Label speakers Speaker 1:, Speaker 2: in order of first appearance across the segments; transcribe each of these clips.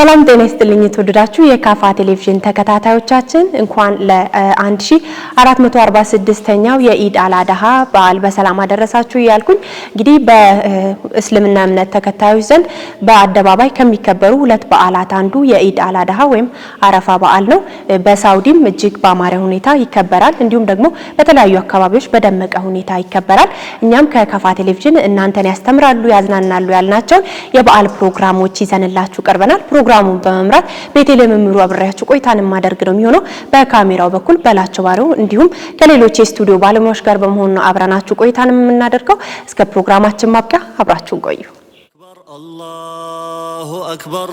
Speaker 1: ሰላም ጤና ይስጥልኝ። የተወደዳችሁ የካፋ ቴሌቪዥን ተከታታዮቻችን፣ እንኳን ለ1446ኛው የኢድ አል አድሃ በዓል በሰላም አደረሳችሁ እያልኩኝ፣ እንግዲህ በእስልምና እምነት ተከታዮች ዘንድ በአደባባይ ከሚከበሩ ሁለት በዓላት አንዱ የኢድ አል አድሃ ወይም አረፋ በዓል ነው። በሳውዲም እጅግ በአማረ ሁኔታ ይከበራል። እንዲሁም ደግሞ በተለያዩ አካባቢዎች በደመቀ ሁኔታ ይከበራል። እኛም ከካፋ ቴሌቪዥን እናንተን ያስተምራሉ፣ ያዝናናሉ ያልናቸውን የበዓል ፕሮግራሞች ይዘንላችሁ ቀርበናል። ፕሮግራሙን በመምራት ቤተልሔም እምሩ አብሬያችሁ ቆይታን የማደርግ ነው የሚሆነው። በካሜራው በኩል በላቸው ባሪው እንዲሁም ከሌሎች የስቱዲዮ ባለሙያዎች ጋር በመሆን ነው አብረናችሁ ቆይታን የምናደርገው። እስከ ፕሮግራማችን ማብቂያ አብራችሁን ቆዩ።
Speaker 2: الله أكبر።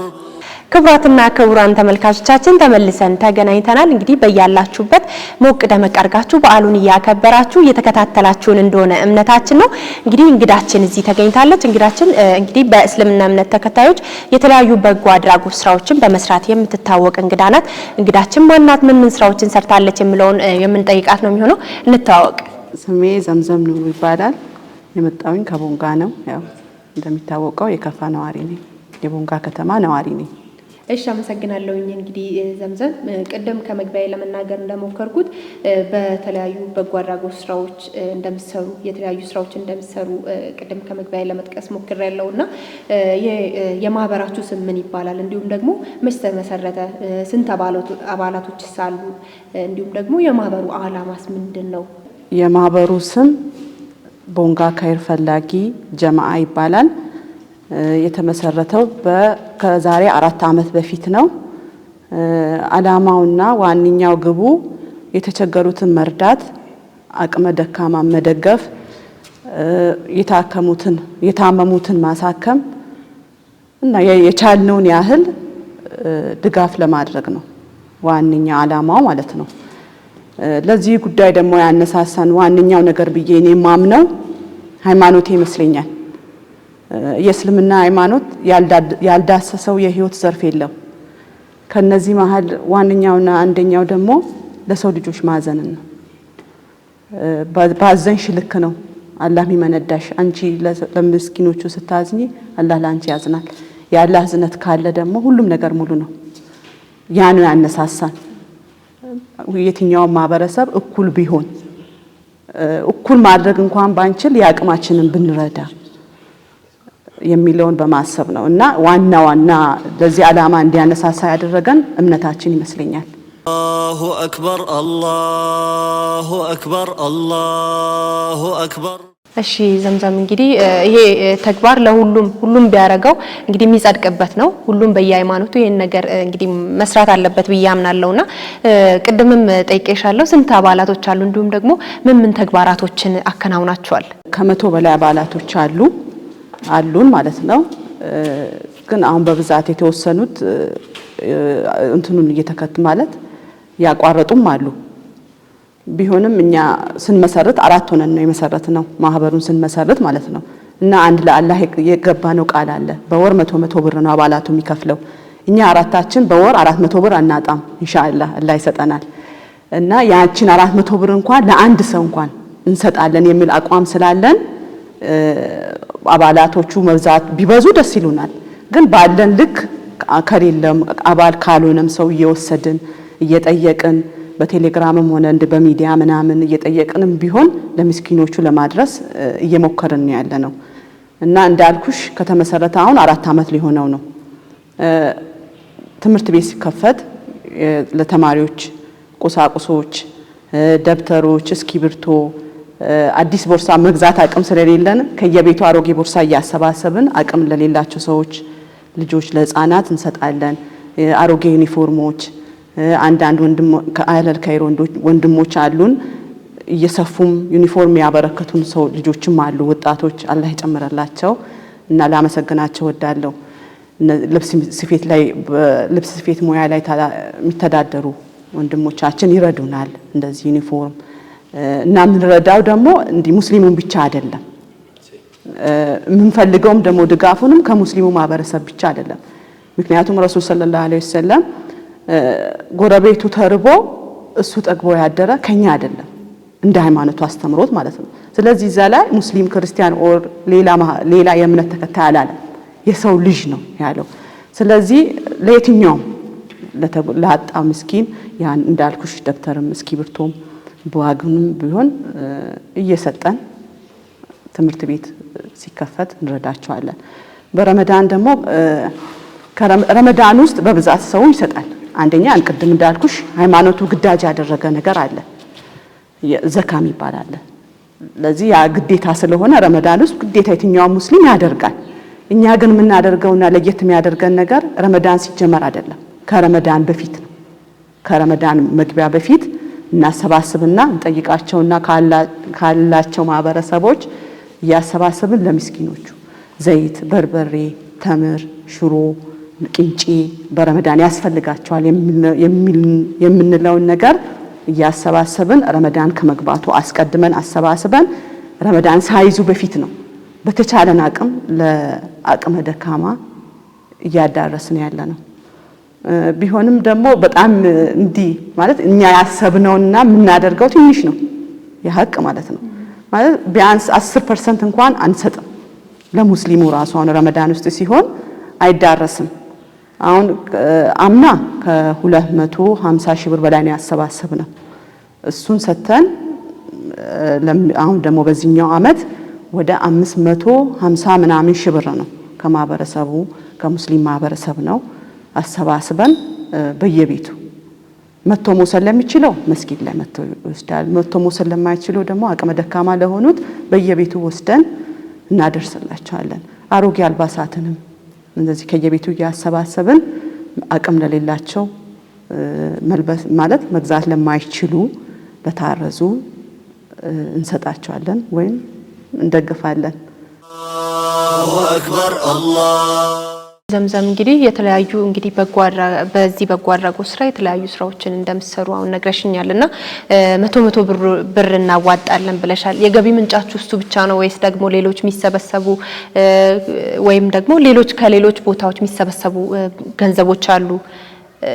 Speaker 1: ክቡራትና ክቡራን ተመልካቾቻችን፣ ተመልሰን ተገናኝተናል። እንግዲህ በያላችሁበት ሞቅ ደመቅ አድርጋችሁ በዓሉን እያከበራችሁ እየተከታተላችሁን እንደሆነ እምነታችን ነው። እንግዲህ እንግዳችን እዚህ ተገኝታለች። እንግዳችን እንግዲህ በእስልምና እምነት ተከታዮች የተለያዩ በጎ አድራጎት ስራዎችን በመስራት የምትታወቅ እንግዳ ናት። እንግዳችን ማናት? ምን ምን ስራዎችን ሰርታለች የሚለውን የምንጠይቃት ነው የሚሆነው። እንተዋወቅ።
Speaker 3: ስሜ ዘምዘም ኑሩ ይባላል። የመጣሁኝ ከቦንጋ ነው። ያው እንደሚታወቀው የከፋ ነዋሪ ነኝ። የቦንጋ ከተማ ነዋሪ ነኝ።
Speaker 1: እሺ፣ አመሰግናለሁኝ። እንግዲህ ዘምዘም፣ ቅድም ከመግቢያ ለመናገር እንደሞከርኩት በተለያዩ በጎ አድራጎት ስራዎች እንደምትሰሩ፣ የተለያዩ ስራዎች እንደምትሰሩ ቅድም ከመግቢያ ለመጥቀስ ሞክሬያለሁ። እና የማህበራችሁ ስም ምን ይባላል? እንዲሁም ደግሞ መች ተመሰረተ? ስንት አባላቶችስ አሉ? እንዲሁም ደግሞ የማህበሩ አላማስ ምንድን ነው?
Speaker 3: የማህበሩ ስም ቦንጋ ከይር ፈላጊ ጀማአ ይባላል። የተመሰረተው ከዛሬ 4 ዓመት በፊት ነው። አላማውና ዋነኛው ግቡ የተቸገሩትን መርዳት፣ አቅመ ደካማ መደገፍ፣ የታከሙትን የታመሙትን ማሳከም እና የቻልነውን ያህል ድጋፍ ለማድረግ ነው ዋነኛ አላማው ማለት ነው። ለዚህ ጉዳይ ደግሞ ያነሳሳን ዋነኛው ነገር ብዬ እኔ ማምነው ሃይማኖቴ ይመስለኛል። የእስልምና ሃይማኖት ያልዳሰሰው የህይወት ዘርፍ የለም። ከነዚህ መሀል ዋነኛውና አንደኛው ደግሞ ለሰው ልጆች ማዘንን ነው። ባዘንሽ ልክ ነው አላህ የሚመነዳሽ። አንቺ ለምስኪኖቹ ስታዝኚ አላህ ለአንቺ ያዝናል። የአላህ እዝነት ካለ ደግሞ ሁሉም ነገር ሙሉ ነው። ያ ነው ያነሳሳን። የትኛውም ማህበረሰብ እኩል ቢሆን፣ እኩል ማድረግ እንኳን ባንችል የአቅማችንን ብንረዳ የሚለውን በማሰብ ነው። እና ዋና ዋና ለዚህ ዓላማ እንዲያነሳሳ ያደረገን እምነታችን ይመስለኛል።
Speaker 2: الله أكبر፣ الله أكبر፣ الله أكبر።
Speaker 1: እሺ ዘምዘም፣ እንግዲህ ይሄ ተግባር ለሁሉም ሁሉም ቢያደርገው እንግዲህ የሚጸድቅበት ነው። ሁሉም በየሃይማኖቱ ይሄን ነገር እንግዲህ መስራት አለበት ብዬ አምናለሁና ቅድምም ጠይቄሻለሁ። ስንት አባላቶች አሉ? እንዲሁም ደግሞ ምን ምን ተግባራቶችን አከናውናችኋል?
Speaker 3: ከ100 በላይ አባላቶች አሉን ማለት ነው። ግን አሁን በብዛት የተወሰኑት እንትኑን እየተከት ማለት ያቋረጡም አሉ። ቢሆንም እኛ ስንመሰርት አራት ሆነን ነው የመሰረትነው፣ ማህበሩን ስንመሰርት ማለት ነው። እና አንድ ለአላህ የገባነው ቃል አለ። በወር 100 100 ብር ነው አባላቱ የሚከፍለው። እኛ አራታችን በወር 400 ብር አናጣም። ኢንሻአላህ አላህ ይሰጠናል። እና ያችን 400 ብር እንኳን ለአንድ ሰው እንኳን እንሰጣለን የሚል አቋም ስላለን አባላቶቹ መብዛት ቢበዙ ደስ ይሉናል። ግን ባለን ልክ ከሌለም አባል ካልሆነም ሰው እየወሰድን እየጠየቅን በቴሌግራምም ሆነ እንደ በሚዲያ ምናምን እየጠየቅንም ቢሆን ለምስኪኖቹ ለማድረስ እየሞከርን ነው ያለነው። እና እንዳልኩሽ ከተመሰረተ አሁን 4 ዓመት ሊሆነው ነው። ትምህርት ቤት ሲከፈት ለተማሪዎች ቁሳቁሶች፣ ደብተሮች፣ እስክሪብቶ፣ አዲስ ቦርሳ መግዛት አቅም ስለሌለን ከየቤቱ አሮጌ ቦርሳ እያሰባሰብን አቅም ለሌላቸው ሰዎች ልጆች ለህፃናት እንሰጣለን። አሮጌ ዩኒፎርሞች፣ አንዳንድ ወንድም ከአህለል ከይር ወንድሞች አሉን፣ እየሰፉም ዩኒፎርም ያበረከቱን ሰው ልጆችም አሉ፣ ወጣቶች፣ አላህ ይጨምረላቸው እና ላመሰግናቸው እወዳለሁ። ልብስ ስፌት ላይ፣ ልብስ ስፌት ሙያ ላይ የሚተዳደሩ ወንድሞቻችን ይረዱናል። እንደዚህ ዩኒፎርም እና የምንረዳው ደግሞ እንዲህ ሙስሊሙን ብቻ አይደለም። የምንፈልገውም ደግሞ ድጋፉንም ከሙስሊሙ ማህበረሰብ ብቻ አይደለም። ምክንያቱም ረሱል ሰለላሁ ዐለይሂ ወሰለም ጎረቤቱ ተርቦ እሱ ጠግቦ ያደረ ከኛ አይደለም፣ እንደ ሃይማኖቱ አስተምሮት ማለት ነው። ስለዚህ እዛ ላይ ሙስሊም፣ ክርስቲያን or ሌላ ሌላ የእምነት ተከታይ አላለም። የሰው ልጅ ነው ያለው። ስለዚህ ለየትኛውም ላጣ ምስኪን ያን እንዳልኩሽ ደብተርም እስክሪብቶም በዋግንም ቢሆን እየሰጠን ትምህርት ቤት ሲከፈት እንረዳቸዋለን። በረመዳን ደግሞ ረመዳን ውስጥ በብዛት ሰው ይሰጣል። አንደኛ ቅድም እንዳልኩሽ ሃይማኖቱ ግዳጅ ያደረገ ነገር አለ፣ ዘካ የሚባል አለ። ለዚህ ያ ግዴታ ስለሆነ ረመዳን ውስጥ ግዴታ የትኛውም ሙስሊም ያደርጋል። እኛ ግን የምናደርገውና ለየት የሚያደርገን ነገር ረመዳን ሲጀመር አይደለም፣ ከረመዳን በፊት ነው። ከረመዳን መግቢያ በፊት እናሰባስብና እንጠይቃቸውና ካላቸው ማህበረሰቦች እያሰባሰብን ለምስኪኖቹ ዘይት፣ በርበሬ፣ ተምር፣ ሽሮ፣ ቅንጬ በረመዳን ያስፈልጋቸዋል የምንለውን ነገር እያሰባሰብን ረመዳን ከመግባቱ አስቀድመን አሰባስበን ረመዳን ሳይዙ በፊት ነው በተቻለን አቅም ለአቅመ ደካማ እያዳረስን ያለ ነው። ቢሆንም ደግሞ በጣም እንዲህ ማለት እኛ ያሰብነውና የምናደርገው ትንሽ ነው፣ የሀቅ ማለት ነው። ማለት ቢያንስ 10% እንኳን አንሰጥም ለሙስሊሙ ራሱ። አሁን ረመዳን ውስጥ ሲሆን አይዳረስም። አሁን አምና ከ250 ሺህ ብር በላይ ነው ያሰባሰብነው። እሱን ሰጥተን አሁን ደግሞ በዚህኛው አመት ወደ 550 ምናምን ሺህ ብር ነው ከማህበረሰቡ ከሙስሊም ማህበረሰብ ነው አሰባስበን በየቤቱ መጥቶ መውሰድ ለሚችለው መስጊድ ላይ መጥቶ ይወስዳል። መጥቶ መውሰድ ለማይችለው ደግሞ አቅመ ደካማ ለሆኑት በየቤቱ ወስደን እናደርስላቸዋለን። አሮጌ አልባሳትንም እንደዚህ ከየቤቱ እያሰባሰብን አቅም ለሌላቸው መልበስ ማለት መግዛት ለማይችሉ ለታረዙ እንሰጣቸዋለን ወይም እንደግፋለን።
Speaker 2: አላሁ አክበር አላህ
Speaker 1: ዘምዘም እንግዲህ የተለያዩ እንግዲህ በዚህ በጎ አድራጎት ስራ የተለያዩ ስራዎችን እንደምትሰሩ አሁን ነግረሽኛል እና 100 ብር እናዋጣለን ብለሻል። የገቢ ምንጫችሁ እሱ ብቻ ነው ወይስ ደግሞ ሌሎች የሚሰበሰቡ ወይም ደግሞ ሌሎች ከሌሎች ቦታዎች የሚሰበሰቡ ገንዘቦች አሉ?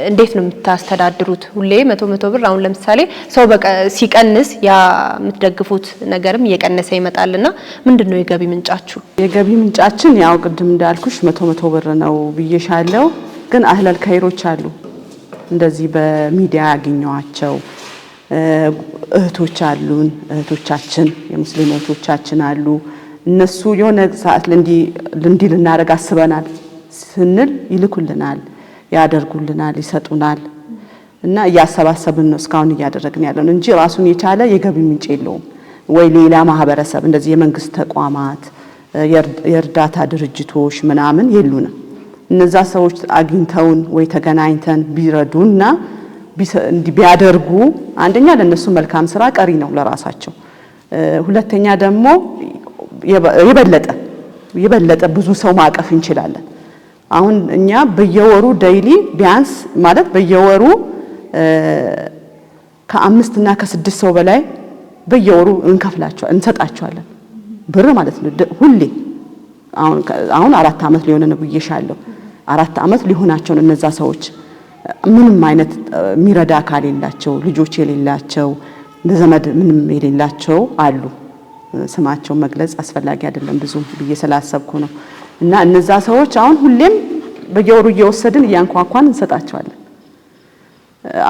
Speaker 1: እንዴት ነው የምታስተዳድሩት? ሁሌ 100 ብር አሁን ለምሳሌ ሰው ሲቀንስ ያ የምትደግፉት ነገርም እየቀነሰ ይመጣልና ምንድን ነው የገቢ ምንጫችሁ?
Speaker 3: የገቢ ምንጫችን ያው ቅድም እንዳልኩሽ 100 ብር ነው ብዬሻለው። ግን አህለል ከይሮች አሉ እንደዚህ በሚዲያ ያገኘኋቸው እህቶች አሉን። እህቶቻችን የሙስሊም እህቶቻችን አሉ። እነሱ የሆነ ሰዓት እንዲህ ልናደርግ አስበናል ስንል ይልኩልናል፣ ያደርጉልናል፣ ይሰጡናል። እና እያሰባሰብን ነው እስካሁን እያደረግን ያለው እንጂ ራሱን የቻለ የገቢ ምንጭ የለውም። ወይ ሌላ ማህበረሰብ እንደዚህ የመንግስት ተቋማት የእርዳታ ድርጅቶች ምናምን የሉንም። እነዛ ሰዎች አግኝተውን ወይ ተገናኝተን ቢረዱና ቢያደርጉ አንደኛ ለነሱ መልካም ስራ ቀሪ ነው ለራሳቸው፣ ሁለተኛ ደግሞ የበለጠ ብዙ ሰው ማቀፍ እንችላለን። አሁን እኛ በየወሩ daily ቢያንስ ማለት በየወሩ ከ5 እና ከ6 ሰው በላይ በየወሩ እንከፍላቸዋለን እንሰጣቸዋለን ብር ማለት ነው። ሁሌ አሁን 4 ዓመት ሊሆነ ነው ብዬሻለሁ። 4 ዓመት ሊሆናቸው ነው እነዛ ሰዎች ምንም አይነት የሚረዳ አካል የሌላቸው ልጆች የሌላቸው ዘመድ ምንም የሌላቸው አሉ። ስማቸው መግለጽ አስፈላጊ አይደለም ብዙ ብዬ ስላሰብኩ ነው። እና እነዛ ሰዎች አሁን ሁሌም በየወሩ እየወሰድን እያንኳኳን እንሰጣቸዋለን።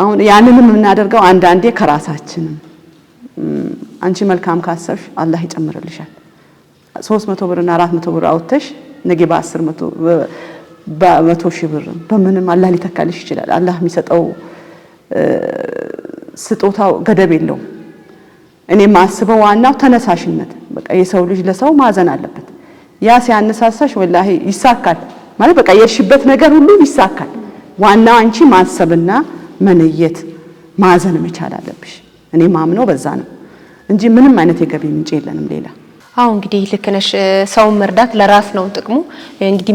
Speaker 3: አሁን ያንንም የምናደርገው አንዳንዴ ከራሳችንም አንቺ መልካም ካሰብሽ አላህ ይጨምርልሻል። 300 ብር እና 400 ብር አውጥተሽ ነገ በ10 በ100 ሺህ ብር በምንም አላህ ሊተካልሽ ይችላል። አላህ የሚሰጠው ስጦታው ገደብ የለውም። እኔ የማስበው ዋናው ተነሳሽነት፣ በቃ የሰው ልጅ ለሰው ማዘን አለበት። ያ ሲያነሳሳሽ ወላሂ ይሳካል ማለት በቃ የሄድሽበት ነገር ሁሉ ይሳካል። ዋናው አንቺ ማሰብና መነየት ማዘን መቻል አለብሽ። እኔ ማምነው በዛ ነው እንጂ ምንም አይነት የገቢ ምንጭ የለንም ሌላ።
Speaker 1: አዎ እንግዲህ ልክ ነሽ። ሰውን መርዳት ለራስ ነው ጥቅሙ። እንግዲህ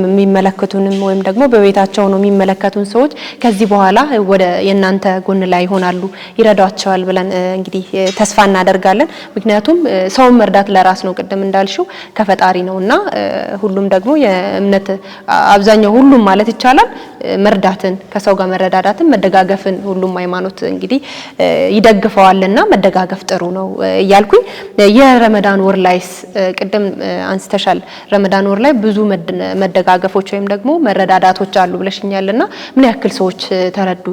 Speaker 1: የሚመለከቱንም ወይም ደግሞ በቤታቸው ነው የሚመለከቱን ሰዎች ከዚህ በኋላ ወደ የእናንተ ጎን ላይ ይሆናሉ፣ ይረዷቸዋል ብለን እንግዲህ ተስፋ እናደርጋለን። ምክንያቱም ሰውን መርዳት ለራስ ነው፣ ቅድም እንዳልሽው ከፈጣሪ ነው እና ሁሉም ደግሞ የእምነት አብዛኛው ሁሉም ማለት ይቻላል መርዳትን፣ ከሰው ጋር መረዳዳትን፣ መደጋገፍን ሁሉም ሃይማኖት እንግዲህ ይደግፈዋልና መደጋገፍ ጥሩ ነው እያልኩኝ፣ የረመዳን ወር ላይስ ቅድም አንስተሻል። ረመዳን ወር ላይ ብዙ መደጋገፎች ወይም ደግሞ መረዳዳቶች አሉ ብለሽኛልና ምን ያክል ሰዎች ተረዱ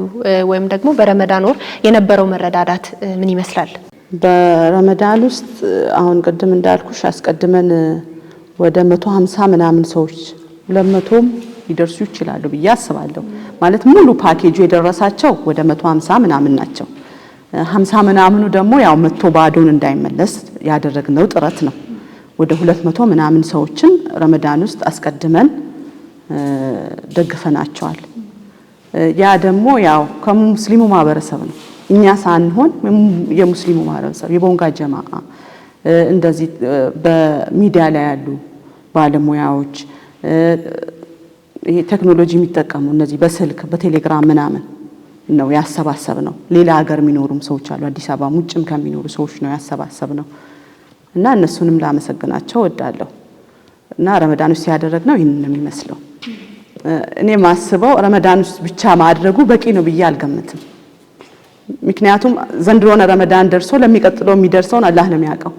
Speaker 1: ወይም ደግሞ በረመዳን ወር የነበረው መረዳዳት ምን ይመስላል?
Speaker 3: በረመዳን ውስጥ አሁን ቅድም እንዳልኩሽ አስቀድመን ወደ 150 ምናምን ሰዎች፣ 200ም ሊደርሱ ይችላሉ ብዬ አስባለሁ። ማለት ሙሉ ፓኬጁ የደረሳቸው ወደ 150 ምናምን ናቸው። 50 ምናምኑ ደግሞ ያው መቶ ባዶን እንዳይመለስ ያደረግነው ጥረት ነው። ወደ 200 ምናምን ሰዎችን ረመዳን ውስጥ አስቀድመን ደግፈናቸዋል። ያ ደግሞ ያው ከሙስሊሙ ማህበረሰብ ነው፣ እኛ ሳንሆን የሙስሊሙ ማህበረሰብ፣ የቦንጋ ጀማአ፣ እንደዚህ በሚዲያ ላይ ያሉ ባለሙያዎች፣ ይሄ ቴክኖሎጂ የሚጠቀሙ እነዚህ በስልክ፣ በቴሌግራም ምናምን ነው ያሰባሰብነው። ሌላ ሀገር የሚኖሩም ሰዎች አሉ። አዲስ አበባ ውጭም ከሚኖሩ ሰዎች ነው ያሰባሰብነው እና እነሱንም ላመሰግናቸው እወዳለሁ። እና ረመዳን ውስጥ ያደረግነው ይህንን ነው የሚመስለው። እኔ ማስበው ረመዳን ውስጥ ብቻ ማድረጉ በቂ ነው ብዬ አልገምትም። ምክንያቱም ዘንድሮነ ረመዳን ደርሶ ለሚቀጥለው የሚደርሰውን አላህ ነው የሚያውቀው።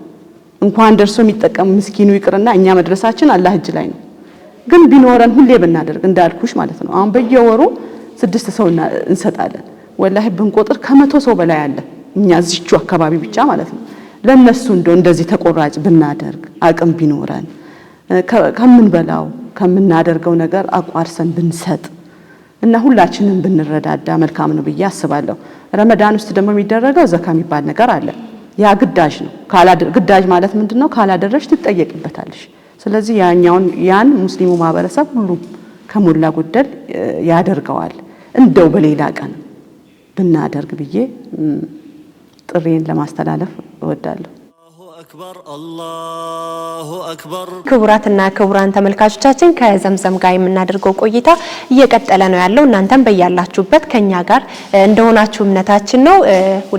Speaker 3: እንኳን ደርሶ የሚጠቀም ምስኪኑ ይቅርና እኛ መድረሳችን አላህ እጅ ላይ ነው። ግን ቢኖረን ሁሌ ብናደርግ እንዳልኩሽ ማለት ነው። አሁን በየወሩ ስድስት ሰው እንሰጣለን። ወላሂ ብንቆጥር ከ100 ሰው በላይ አለ እኛ እዚቹ አካባቢ ብቻ ማለት ነው። ለነሱ እንደው እንደዚህ ተቆራጭ ብናደርግ፣ አቅም ቢኖረን ከምንበላው ከምናደርገው ነገር አቋርሰን ብንሰጥ እና ሁላችንም ብንረዳዳ መልካም ነው ብዬ አስባለሁ። ረመዳን ውስጥ ደግሞ የሚደረገው ዘካ የሚባል ነገር አለ። ያ ግዳጅ ነው። ግዳጅ ማለት ምንድነው? ካላደረሽ ትጠየቂበታለሽ። ስለዚህ ያኛውን ያን ሙስሊሙ ማህበረሰብ ሁሉም ከሞላ ጎደል ያደርገዋል። እንደው በሌላ ቀን ብናደርግ ብዬ ጥሪዬን ለማስተላለፍ እወዳለሁ።
Speaker 2: أكبر الله أكبر።
Speaker 1: ክቡራትና ክቡራን ተመልካቾቻችን፣ ከዘምዘም ጋር የምናደርገው ቆይታ እየቀጠለ ነው ያለው። እናንተም በያላችሁበት ከኛ ጋር እንደሆናችሁ እምነታችን ነው።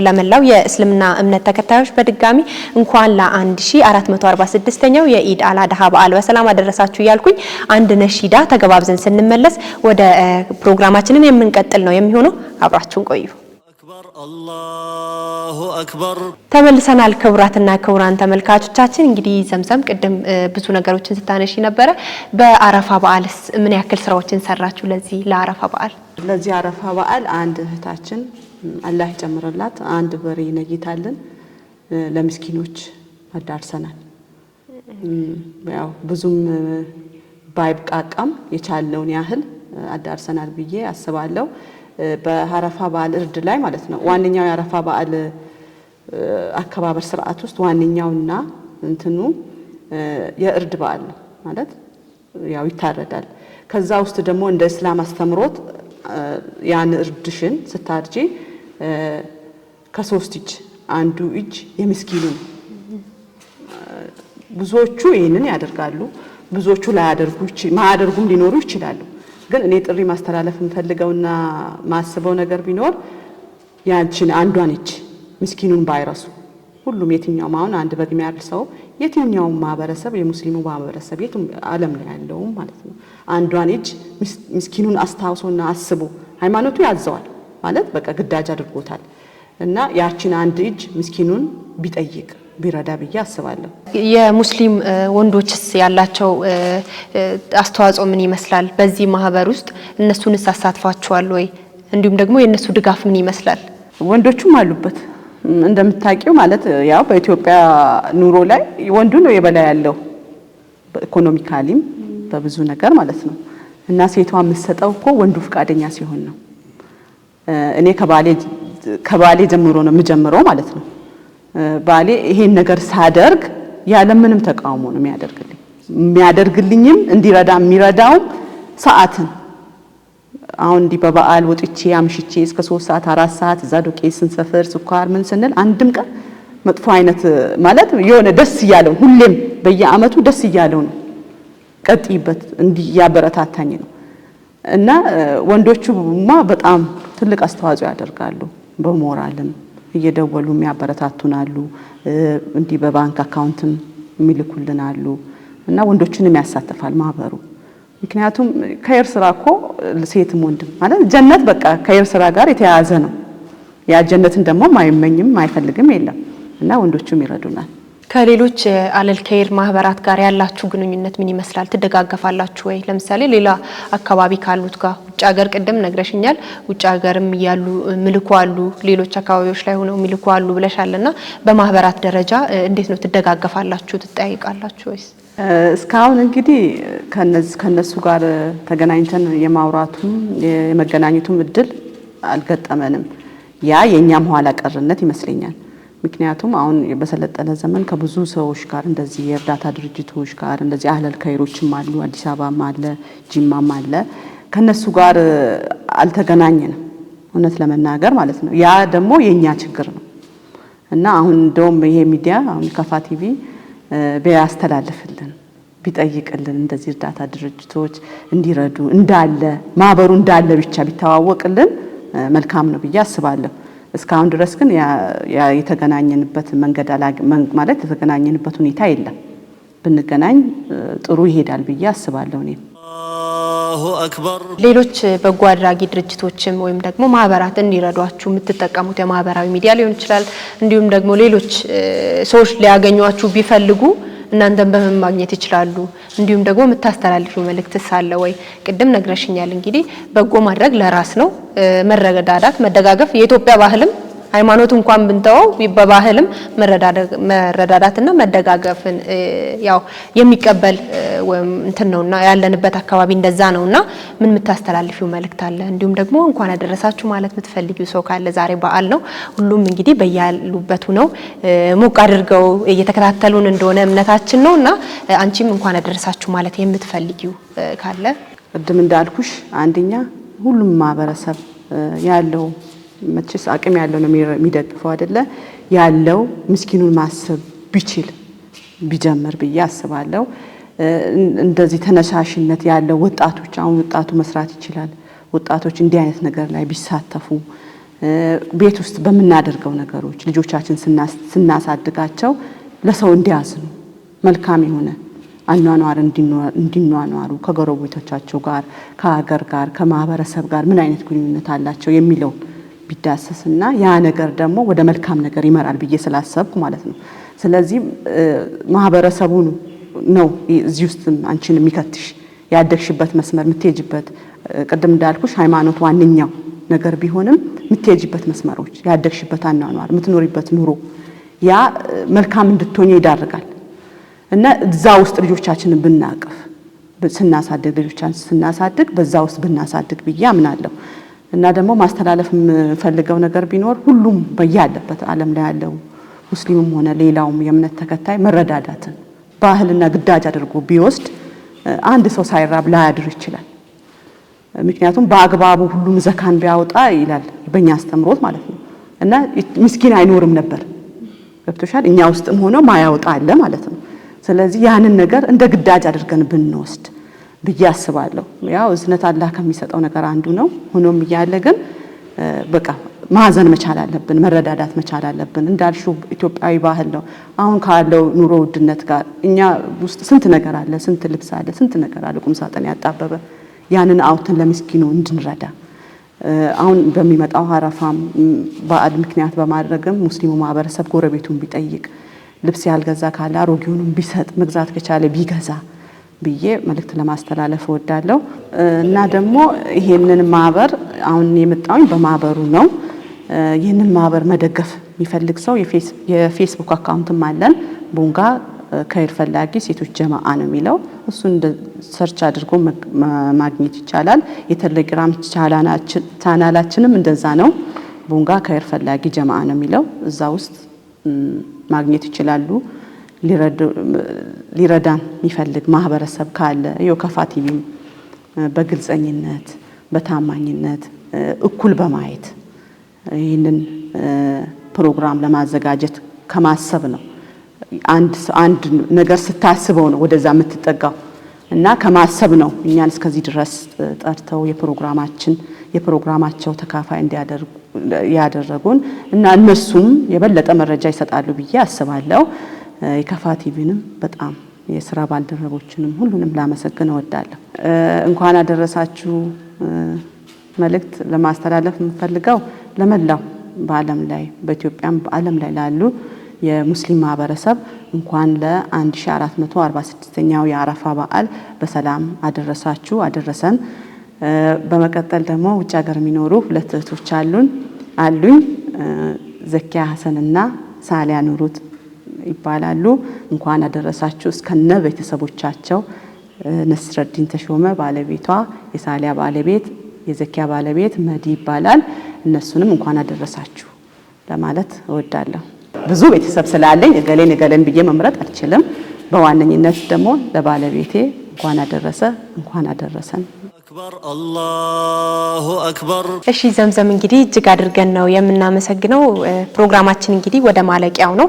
Speaker 1: ለመላው የእስልምና እምነት ተከታዮች በድጋሚ እንኳን ለ1446ኛው የኢድ አል አድሃ በዓል በሰላም አደረሳችሁ እያልኩኝ አንድ ነሺዳ ተገባብዘን ስንመለስ ወደ ፕሮግራማችንን የምንቀጥል ነው የሚሆነው። አብራችሁን ቆዩ።
Speaker 2: أكبر الله أكبر።
Speaker 1: ተመልሰናል። ክቡራትና ክቡራን ተመልካቾቻችን፣ እንግዲህ ዘምዘም ቅድም ብዙ ነገሮችን ስታነሺ ነበረ። በአረፋ በዓልስ ምን ያክል ስራዎችን ሰራችሁ? ለዚህ ለአረፋ በዓል?
Speaker 3: ለዚህ አረፋ በዓል አንድ እህታችን አላህ ይጨምርላት አንድ በሬ ነይታልን ለምስኪኖች አዳርሰናል። ያው ብዙም ባይብቃቃም የቻልነውን ያህል አዳርሰናል ብዬ አስባለሁ። በአረፋ በዓል እርድ ላይ ማለት ነው። ዋነኛው የአረፋ በዓል አከባበር ስርዓት ውስጥ ዋነኛውና እንትኑ የእርድ በዓል ነው፣ ማለት ያው ይታረዳል። ከዛ ውስጥ ደግሞ እንደ እስላም አስተምሮት ያን እርድሽን ስታርጂ ከሶስት እጅ አንዱ እጅ የምስኪኑ ነው። ብዙዎቹ ይህንን ያደርጋሉ። ብዙዎቹ ላያደርጉ ማያደርጉም ሊኖሩ ይችላሉ። ግን እኔ ጥሪ ማስተላለፍ የምፈልገውና ማስበው ነገር ቢኖር ያንቺን አንዷን እጅ ምስኪኑን ባይረሱ፣ ሁሉም የትኛውም አሁን አንድ በግ የሚያርድ ሰው የትኛውም ማህበረሰብ፣ የሙስሊሙ ማህበረሰብ የትም ዓለም ላይ ያለውም ማለት ነው፣ አንዷን እጅ ምስኪኑን አስታውሶና አስቦ፣ ሃይማኖቱ ያዘዋል፣ ማለት በቃ ግዳጅ አድርጎታል እና ያችን አንድ እጅ ምስኪኑን ቢጠይቅ ቢረዳ ብዬ አስባለሁ።
Speaker 1: የሙስሊም ወንዶችስ ያላቸው አስተዋጽኦ ምን ይመስላል? በዚህ ማህበር ውስጥ እነሱንስ አሳትፏቸዋል ወይ? እንዲሁም ደግሞ የእነሱ ድጋፍ ምን ይመስላል?
Speaker 3: ወንዶቹም አሉበት እንደምታውቂው፣ ማለት ያው በኢትዮጵያ ኑሮ ላይ ወንዱ ነው የበላይ ያለው economically ም በብዙ ነገር ማለት ነው። እና ሴቷ የምትሰጠው እኮ ወንዱ ፈቃደኛ ሲሆን ነው። እኔ ከባሌ ጀምሮ ነው የምጀምረው ማለት ነው። ባሌ ይሄን ነገር ሳደርግ ያለምንም ተቃውሞ ነው የሚያደርግልኝ። የሚያደርግልኝም እንዲረዳ የሚረዳውም ሰዓትን አሁን እንዲህ በበዓል ወጥቼ አምሽቼ እስከ 3 ሰዓት፣ 4 ሰዓት እዛ ዱቄት ስንሰፍር፣ ስኳር ምን ስንል አንድም ቀን መጥፎ አይነት ማለት የሆነ ደስ እያለው፣ ሁሌም በየአመቱ ደስ እያለው ነው፣ ቀጥይበት እንዲህ እያበረታታኝ ነው። እና ወንዶቹማ በጣም ትልቅ አስተዋጽኦ ያደርጋሉ። በሞራልም እየደወሉ የሚያበረታቱን አሉ። እንዲህ በባንክ account ም የሚልኩልን አሉ። እና ወንዶችንም ያሳትፋል ማህበሩ። ምክንያቱም ከይር ስራ እኮ ሴትም ወንድም ማለት ጀነት በቃ ከይር ስራ ጋር የተያያዘ ነው። ያ ጀነትን ደግሞ ማይመኝም ማይፈልግም የለም እና ወንዶቹም ይረዱናል።
Speaker 1: ከሌሎች አህለል ኸይር ማህበራት ጋር ያላችሁ ግንኙነት ምን ይመስላል? ትደጋገፋላችሁ ወይ? ለምሳሌ ሌላ አካባቢ ካሉት ጋር ውጭ ሀገር ቅድም ነግረሽኛል፣ ውጭ ሀገርም ያሉ ሚልኩ አሉ፣ ሌሎች አካባቢዎች ላይ ሆነው ሚልኩ አሉ ብለሻልና በማህበራት ደረጃ እንዴት ነው ትደጋገፋላችሁ? ትጠያይቃላችሁ ወይስ?
Speaker 3: እስካሁን እንግዲህ ከነሱ ጋር ተገናኝተን የማውራቱም የመገናኘቱም እድል አልገጠመንም። ያ የኛም ኋላ ቀርነት ይመስለኛል። ምክንያቱም አሁን በሰለጠነ ዘመን ከብዙ ሰዎች ጋር እንደዚህ የእርዳታ ድርጅቶች ጋር እንደዚህ አህለል ከይሮችም አሉ፣ አዲስ አበባም አለ፣ ጅማም አለ። ከነሱ ጋር አልተገናኘንም እውነት ለመናገር ማለት ነው። ያ ደግሞ የኛ ችግር ነው እና አሁን እንደውም ይሄ ሚዲያ አሁን ከፋ ቲቪ ቢያስተላልፍልን ቢጠይቅልን እንደዚህ እርዳታ ድርጅቶች እንዲረዱ እንዳለ ማህበሩ እንዳለ ብቻ ቢተዋወቅልን መልካም ነው ብዬ አስባለሁ። እስካሁን ድረስ ግን የተገናኘንበት መንገድ ማለት የተገናኘንበት ሁኔታ የለም። ብንገናኝ ጥሩ ይሄዳል ብዬ አስባለሁ እኔም።
Speaker 2: الله أكبر።
Speaker 1: ሌሎች በጎ አድራጊ ድርጅቶችም ወይም ደግሞ ማህበራት እንዲረዷችሁ የምትጠቀሙት የማህበራዊ ሚዲያ ሊሆን ይችላል። እንዲሁም ደግሞ ሌሎች ሰዎች ሊያገኟችሁ ቢፈልጉ እናንተን በምን ማግኘት ይችላሉ? እንዲሁም ደግሞ የምታስተላልፊው መልእክትስ አለ ወይ? ቅድም ነግረሽኛል። እንግዲህ በጎ ማድረግ ለራስ ነው፣ መረዳዳት፣ መደጋገፍ የኢትዮጵያ ባህልም ሃይማኖት እንኳን ብንተወው በባህልም መረዳዳትና መደጋገፍን ያው የሚቀበል ወይም እንትን ነውና ያለንበት አካባቢ እንደዛ ነውና ምን የምታስተላልፊው መልእክት አለ? እንዲሁም ደግሞ እንኳን አደረሳችሁ ማለት የምትፈልጊው ሰው ካለ ዛሬ በዓል ነው። ሁሉም እንግዲህ በያሉበት ሆነው ሞቅ አድርገው እየተከታተሉን እንደሆነ እምነታችን ነውና አንቺም እንኳን አደረሳችሁ ማለት የምትፈልጊው ካለ።
Speaker 3: ቅድም እንዳልኩሽ አንደኛ ሁሉም ማህበረሰብ ያለው መቼስ አቅም ያለው ነው የሚደግፈው አይደለ? ያለው ምስኪኑን ማሰብ ቢችል ቢጀምር ብዬ አስባለሁ። እንደዚህ ተነሳሽነት ያለው ወጣቶች አሁን ወጣቱ መስራት ይችላል። ወጣቶች እንዲህ አይነት ነገር ላይ ቢሳተፉ ቤት ውስጥ በምናደርገው ነገሮች ልጆቻችን ስናሳድጋቸው ለሰው እንዲያዝኑ መልካም የሆነ አኗኗር እንዲኗኗሩ ከጎረቤቶቻቸው ጋር ከሀገር ጋር ከማህበረሰብ ጋር ምን አይነት ግንኙነት አላቸው የሚለው ቢዳሰስና ያ ነገር ደግሞ ወደ መልካም ነገር ይመራል ብዬ ስላሰብኩ ማለት ነው። ስለዚህ ማህበረሰቡ ነው እዚህ ውስጥ አንቺን የሚከትሽ ያደግሽበት መስመር የምትሄጂበት ቅድም እንዳልኩሽ ሃይማኖት ዋነኛው ነገር ቢሆንም የምትሄጂበት መስመሮች ያደግሽበት አኗኗር የምትኖሪበት ኑሮ ያ መልካም እንድትሆኝ ይዳርጋል። እና እዛ ውስጥ ልጆቻችንን ብናቅፍ ስናሳድግ ልጆቻችንን ስናሳድግ በዛ ውስጥ ብናሳድግ ብዬ አምናለሁ። እና ደግሞ ማስተላለፍ የምፈልገው ነገር ቢኖር ሁሉም በያለበት ዓለም ላይ ያለው ሙስሊምም ሆነ ሌላውም የእምነት ተከታይ መረዳዳትን ባህልና ግዳጅ አድርጎ ቢወስድ አንድ ሰው ሳይራብ ላያድር ይችላል። ምክንያቱም በአግባቡ ሁሉም ዘካን ቢያወጣ ይላል በእኛ አስተምሮት ማለት ነው። እና ምስኪን አይኖርም ነበር። ገብቶሻል? እኛ ውስጥም ሆኖ ማያወጣ አለ ማለት ነው። ስለዚህ ያንን ነገር እንደ ግዳጅ አድርገን ብንወስድ ብዬ አስባለሁ። ያው እዝነት አላህ ከሚሰጠው ነገር አንዱ ነው። ሆኖም እያለ ግን በቃ ማዘን መቻል አለብን፣ መረዳዳት መቻል አለብን። እንዳልሽው ኢትዮጵያዊ ባህል ነው። አሁን ካለው ኑሮ ውድነት ጋር እኛ ውስጥ ስንት ነገር አለ፣ ስንት ልብስ አለ፣ ስንት ነገር አለ፣ ቁም ሳጥን ያጣበበ ያንን አውጥተን ለምስኪኑ እንድንረዳ አሁን በሚመጣው አረፋም በዓል ምክንያት በማድረግም ሙስሊሙ ማህበረሰብ ጎረቤቱን ቢጠይቅ ልብስ ያልገዛ ካለ አሮጌውንም ቢሰጥ መግዛት ከቻለ ቢገዛ ብዬ መልእክት ለማስተላለፍ እወዳለሁ። እና ደግሞ ይሄንን ማህበር አሁን የመጣሁኝ በማህበሩ ነው። ይህንን ማህበር መደገፍ የሚፈልግ ሰው የፌስቡክ account ም አለን። ቦንጋ ከይር ፈላጊ ሴቶች ጀማአ ነው የሚለው እሱን search አድርጎ ማግኘት ይቻላል። የቴሌግራም ቻናላችንም እንደዛ ነው። ቦንጋ ከይር ፈላጊ ጀማአ ነው የሚለው እዛ ውስጥ ማግኘት ይችላሉ። ሊረዳን የሚፈልግ ማህበረሰብ ካለ ይኸው ከፋ ቲቪም በግልጸኝነት በታማኝነት እኩል በማየት ይህንን ፕሮግራም ለማዘጋጀት ከማሰብ ነው። አንድ ነገር ስታስበው ነው ወደዛ የምትጠጋው እና ከማሰብ ነው እኛን እስከዚህ ድረስ ጠርተው የፕሮግራማቸው ተካፋይ እንዲያደርጉ ያደረጉን እና እነሱም የበለጠ መረጃ ይሰጣሉ ብዬ አስባለሁ። የከፋ ቲቪንም በጣም የስራ ባልደረቦችንም ሁሉንም ላመሰግን እወዳለሁ። እንኳን አደረሳችሁ መልእክት ለማስተላለፍ የምፈልገው ለመላው በዓለም ላይ በኢትዮጵያም በዓለም ላይ ላሉ የሙስሊም ማህበረሰብ እንኳን ለ1446ኛው የአረፋ በዓል በሰላም አደረሳችሁ አደረሰን። በመቀጠል ደግሞ ውጭ ሀገር የሚኖሩ ሁለት እህቶች አሉኝ ዘኪያ ሀሰንና ሳሊያ ኑሩት ይባላሉ። እንኳን አደረሳችሁ እስከነ ቤተሰቦቻቸው። ነስረዲን ተሾመ ባለቤቷ፣ የሳሊያ ባለቤት፣ የዘኪያ ባለቤት መዲ ይባላል። እነሱንም እንኳን አደረሳችሁ ለማለት እወዳለሁ። ብዙ ቤተሰብ ስላለኝ እገሌን እገሌን ብዬ መምረጥ አልችልም። በዋነኝነት ደግሞ ለባለቤቴ እንኳን አደረሰ እንኳን አደረሰን።
Speaker 2: أكبر الله أكبر።
Speaker 1: እሺ ዘምዘም እንግዲህ እጅግ አድርገን ነው የምናመሰግነው። ፕሮግራማችን እንግዲህ ወደ ማለቂያው ነው።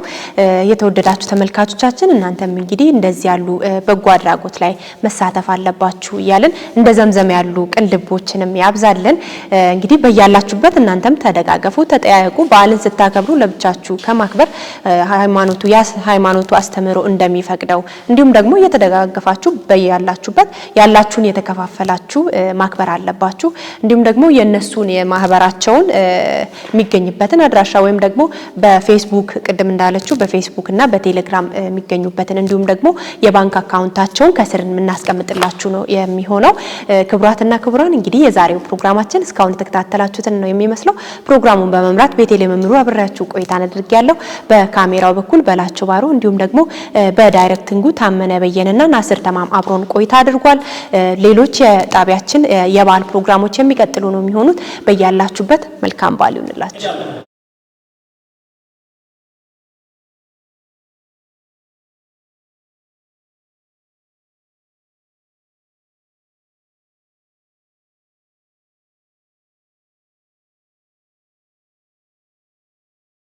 Speaker 1: የተወደዳችሁ ተመልካቾቻችን እናንተም እንግዲህ እንደዚህ ያሉ በጎ አድራጎት ላይ መሳተፍ አለባችሁ እያልን እንደ ዘምዘም ያሉ ቅን ልቦችንም ያብዛልን። እንግዲህ በያላችሁበት እናንተም ተደጋገፉ፣ ተጠያየቁ። በዓልን ስታከብሩ ለብቻችሁ ከማክበር ሃይማኖቱ አስተምህሮ እንደሚፈቅደው እንዲሁም ደግሞ እየተደጋገፋችሁ በያላችሁበት ያላችሁን የተከፋፈላችሁ ማክበር አለባችሁ። እንዲሁም ደግሞ የነሱን የማህበራቸውን የሚገኝበትን አድራሻ ወይም ደግሞ በፌስቡክ ቅድም እንዳለችው በፌስቡክ እና በቴሌግራም የሚገኙበትን እንዲሁም ደግሞ የባንክ አካውንታቸውን ከስር የምናስቀምጥላችሁ ነው የሚሆነው። ክቡራትና ክቡራን እንግዲህ የዛሬው ፕሮግራማችን እስካሁን የተከታተላችሁትን ነው የሚመስለው። ፕሮግራሙን በመምራት ቤቴሌ መምሩ አብሬያችሁ ቆይታን አድርጌያለሁ። በካሜራው በኩል በላቸው ባሮ እንዲሁም ደግሞ በ directing ኡ ታመነ በየነና ናስር ተማም አብሮን ቆይታ አድርጓል። ሌሎች የጣቢያችን የበዓል ፕሮግራሞች የሚቀጥሉ ነው የሚሆኑት። በያላችሁበት መልካም በዓል ይሁንላችሁ።